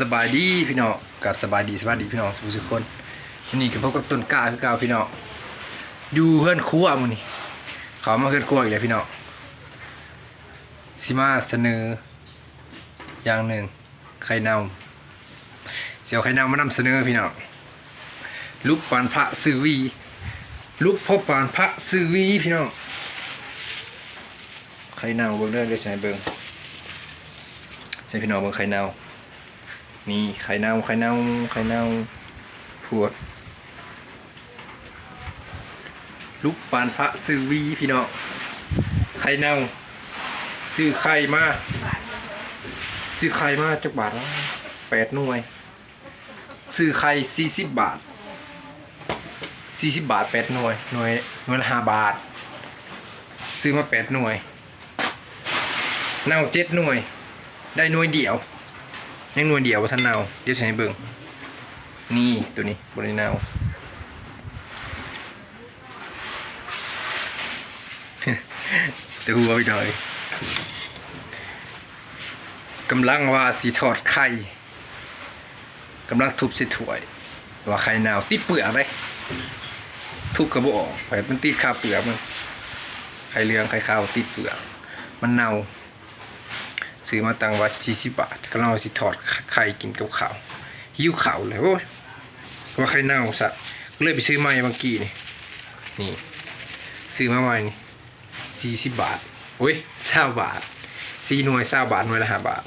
ສະບາຍດີພີ່ນ້ອງ ກັບສະບາຍດີ ສະບາຍດີພີ່ນ້ອງສູ່ທຸກຄົນ. ມື້ນີ້ກໍພົບກັບຕົ້ນກ້າຄືເກົ່າພີ່ນ້ອງ ຢູ່ເຮືອນຄົວມື້ນີ້ ເຂົ້າມາເຮືອນຄົວອີກແລ້ວພີ່ນ້ອງ. ຊິມາສະເໜີຢ່າງໜຶ່ງ ໄຂ່ເນົ່າ ຊິເອົາໄຂ່ເນົ່າມານຳສະເໜີພີ່ນ້ອງ. ຫຼຸບປານພະຊື່ຫວີ ຫຼຸບພໍປານພະຊື່ຫວີພີ່ນ້ອງ. ໄຂ່ເນົ່າເບິ່ງເດີ ດຽວຊິໃຫ້ເບິ່ງ ໃຫ້ພີ່ນ້ອງເບິ່ງໄຂ່ເນົ່າ. ນີ້ໄຂ່ເນົ່າ ໄຂ່ເນົ່າ ໄຂ່ເນົ່າ ພວດ ຫຼຸບປານພະຊື່ຫວີພີ່ນ້ອງ. ໄຂ່ເນົ່າ ຊື້ໄຂ່ມາ ຊື້ໄຂ່ມາຈັກບາດວະ ແປດໜ່ວຍ. ຊື້ໄຂ່ສີ່ສິບບາດ ສີ່ສິບບາດ ແປດໜ່ວຍ ໜ່ວຍ ໜ່ວຍລະຫ້າບາດ. ຊື້ມາແປດໜ່ວຍ ເນົ່າເຈັດໜ່ວຍ ໄດ້ໜ່ວຍດຽວ ຍັງໜ່ວຍດຽວບໍ່ທັນເນົ່າ. ດຽວຊິໃຫ້ເບິ່ງ ນີ້ ໂຕນີ້ບໍ່ໄດ້ເນົ່າ ແຕ່ຫົວພີ່ນ້ອງເອີຍ. ກຳລັງວ່າຊິທອດໄຂ່ ກຳລັງທຸບໃສ່ຖ້ວຍ ວ່າໄຂ່ເນົ່າຕິດເປືອກເດ້ ທຸບກໍບໍ່ອອກ ມັນຕິດຄາເປືອກມັນ ໄຂ່ເຫຼືອງໄຂ່ຂາວຕິດເປືອກ ມັນເນົ່າ. ຊື້ມາຕັ້ງວັດສີ່ສິບບາດ ກຳລັງວ່າຊິທອດໄຂ່ກິນກັບເຂົ້າ ຫິວເຂົ້າເລີຍ ໂອ້ຍ ວ່າໄຂ່ເນົ່າຊະ ກໍເລີຍໄປຊື້ໃໝ່ເມື່ອກີ້ນີ້ ນີ້ ຊື້ມາໃໝ່ນີ້ ສີ່ສິບບາດ ໂອ້ຍ ຊາວບາດ ສີ່ໜ່ວຍຊາວບາດ ໜ່ວຍລະຫ້າບາດ.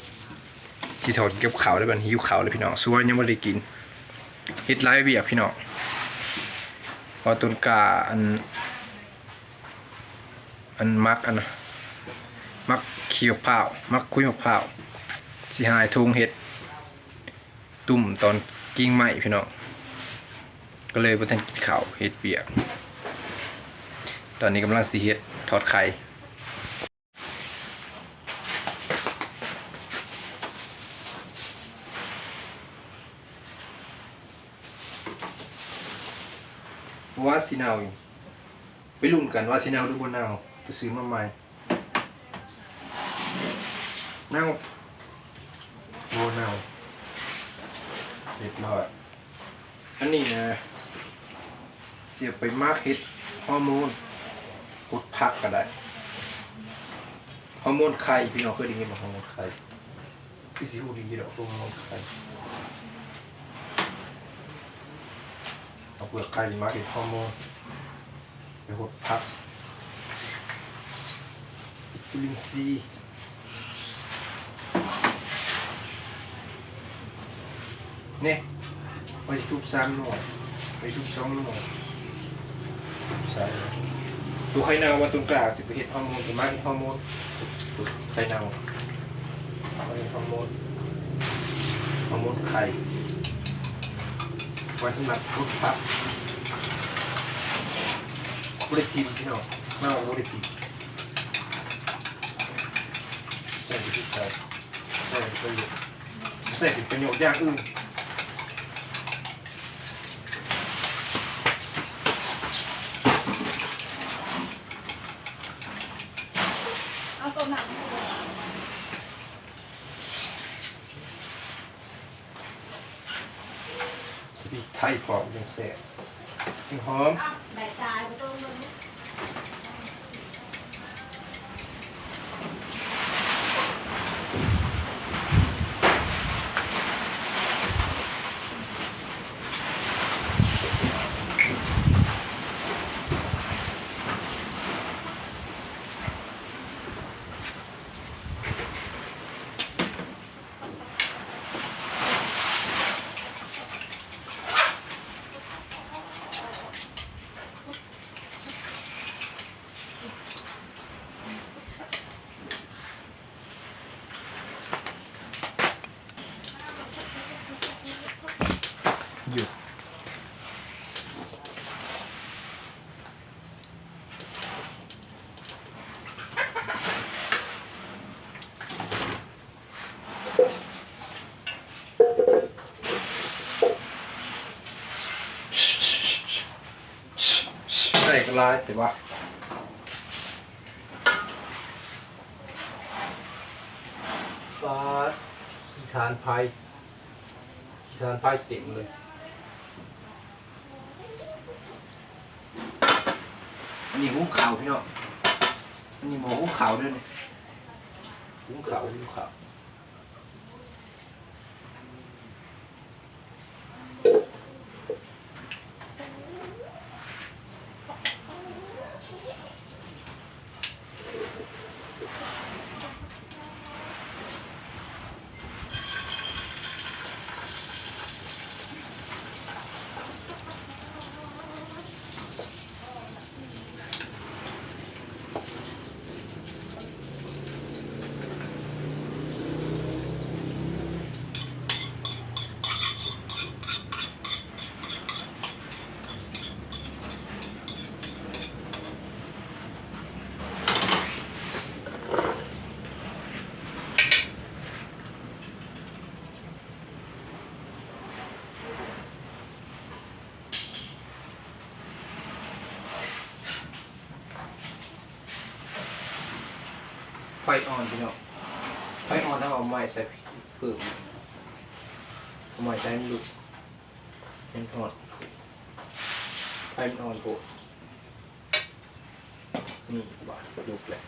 ຊິທອດກັບເຂົ້າແລ້ວບັດນີ້ ຫິວເຂົ້າແລ້ວພີ່ນ້ອງ ສ່ວນຍັງບໍ່ໄດ້ກິນ ເຮັດຫຼາຍວຽກພີ່ນ້ອງ. ເພາະຕົ້ນກ້າ ອັນ ອັນໝັກ ອັນ ໝັກຂີ້ມະພ້າວ ໝັກຂຸຍມະພ້າວ ຊິຫາໃຫ້ຖົງເຮັດ ຕຸ້ມຕອນກິ່ງໄມ້ພີ່ນ້ອງ ກໍເລີຍບໍ່ທັນກິນເຂົ້າ ເຮັດວຽກ. ຕອນນີ້ກຳລັງຊິເຮັດທອດໄຂ່ ວ່າຊິເນົ່າຢູ່ ໄປລຸ້ນກັນວ່າຊິເນົ່າຫຼືບໍ່ເນົ່າ ໄປຊື້ມາໃໝ່. ເນົ່າ ບໍ່ເນົ່າ ຮຽບຮ້ອຍ. ອັນນີ້ນະ ຊິເອົາໄປໝັກເຮັດຮໍໂມນ ຫົດຜັກກໍໄດ້ ຮໍໂມນໄຂ່ ພີ່ນ້ອງເຄີຍໄດ້ຍິນບໍ່ ຮໍໂມນໄຂ່? ຄືຊິຮູ້ດີດອກ ຮໍໂມນໄຂ່ ເອົາເປືອກໄຂ່ມາເຮັດຮໍໂມນ ໄປຫົດຜັກ ຈຸລິນຊີ ນີ້ ໄວ້ທຸບສາມໜ່ວຍ ໄວ້ທຸບສອງໜ່ວຍ ທຸບສາມໜ່ວຍ. ໂຕໄຂ່ເນົ່າວ່າຕົງກາງ ຊິໄປເຮັດຮໍໂມນ ໄປໝັກເຮັດຮໍໂມນ ໂຕໄຂ່ເນົ່າ ໄວ້ຮໍໂມນ ຮໍໂມນໄຂ່ ໄວ້ສຳລັບຄົນພັກ ບໍ່ໄດ້ຖິ້ມ ພີ່ນ້ອງ ເຮົາບໍ່ໄດ້ຖິ້ມ ໃຊ້ໄປໃຊ້ ໃຊ້ໄປ ໃຊ້ເປັນປະໂຫຍດຢ່າງອື່ນ. ເອົາໂຕໜັກ ສະພິກໄທພ້ອມຈັ່ງແຊບ ຈັ່ງຫອມ. ໃສ່ກະຫຼາຍແຕ່ວ່າ ປາດ ຂີ້ຖ່ານໄຟ. ຖ່ານໄຟເຕັມເລີຍ. ອັນນີ້ຫຸງເຂົ້າພີ່ນ້ອງ, ອັນນີ້ໝໍ້ຫຸງເຂົ້າເດີນີ້, ຫຸງເຂົ້າ ຫຸງເຂົ້າ. ໄຟອ່ອນພີ່ນ້ອງ, ໄຟອ່ອນ ເຮົາເອົາໄມ້ໃສ່ເພີ່ມ, ເອົາໄມ້ໃສ່ໃຫ້ມັນລຸກ ມັນຮ້ອນ, ໄຟມັນອ່ອນໂພດ. ນີ້ ບາດລຸກແລ້ວ.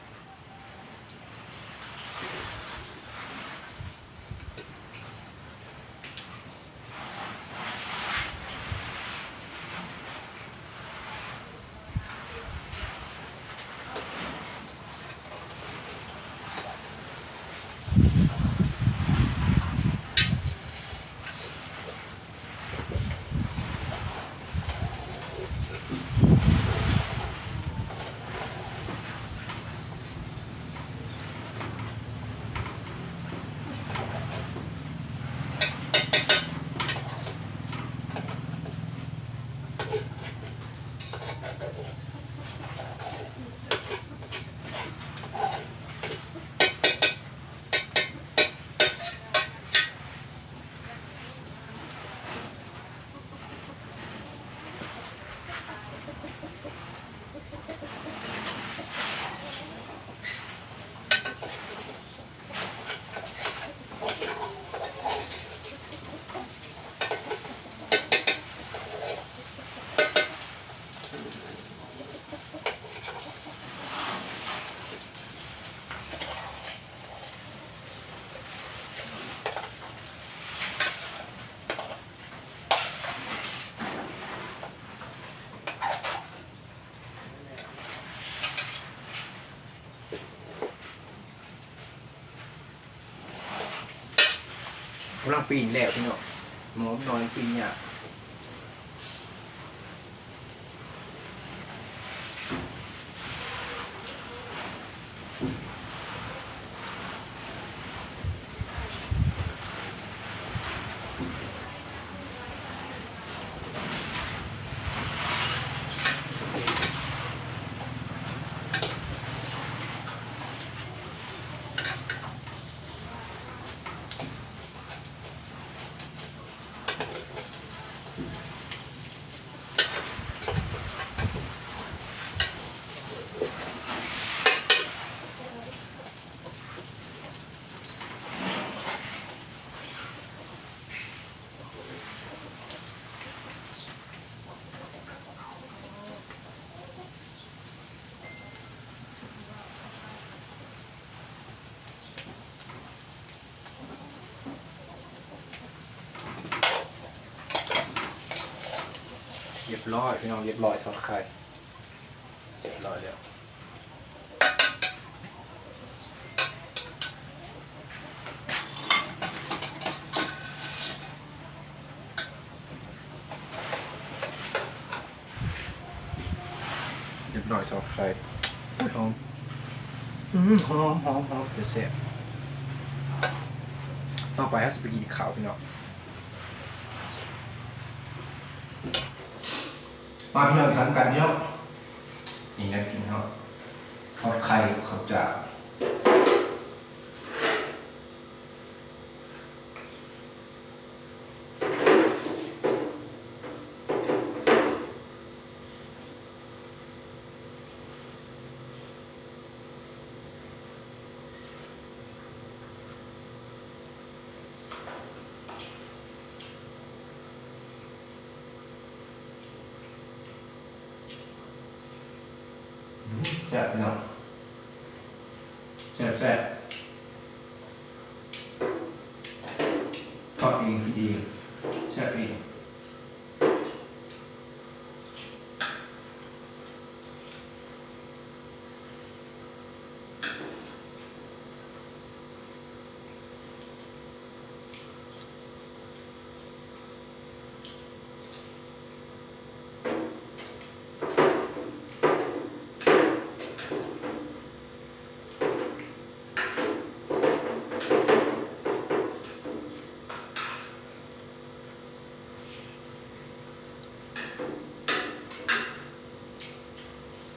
ກຳລັງປີ້ງແລ້ວພີ່ນ້ອງ, ໝໍ້ນ້ອຍປີ້ງຍາກ. ຮຽບຮ້ອຍພີ່ນ້ອງ, ຮຽບຮ້ອຍ ທອດໄຂ່ ຮຽບຮ້ອຍແລ້ວ. ຮຽບຮ້ອຍ ທອດໄຂ່. ໂອ້ຍ ຫອມ ອືມ ຫອມ ຫອມ ຫອມ ເປັນແຊບ. ຕໍ່ໄປເຮົາຊິໄປກິນເຂົ້າພີ່ນ້ອງ. ມາພີ່ນ້ອງ ກິນນຳກັນພີ່ນ້ອງ. ນີ້ນະພີ່ນ້ອງ ທອດໄຂ່ກັບເຂົ້າຈ້າວ. ອ ແຊບພີ່ນ້ອງ ແຊບໆ ທອດເອງກິນເອງ ແຊບເອງ.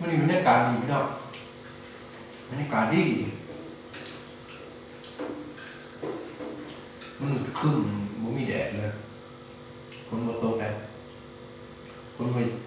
ມື້ນີ້ບັນຍາກາດດີພີ່ນ້ອງ ບັນຍາກາດດີ ມືດຄຶ້ມ ບໍ່ມີແດດເລີຍ ຝົນບໍ່ຕົກເດ້ ຝົນບໍ່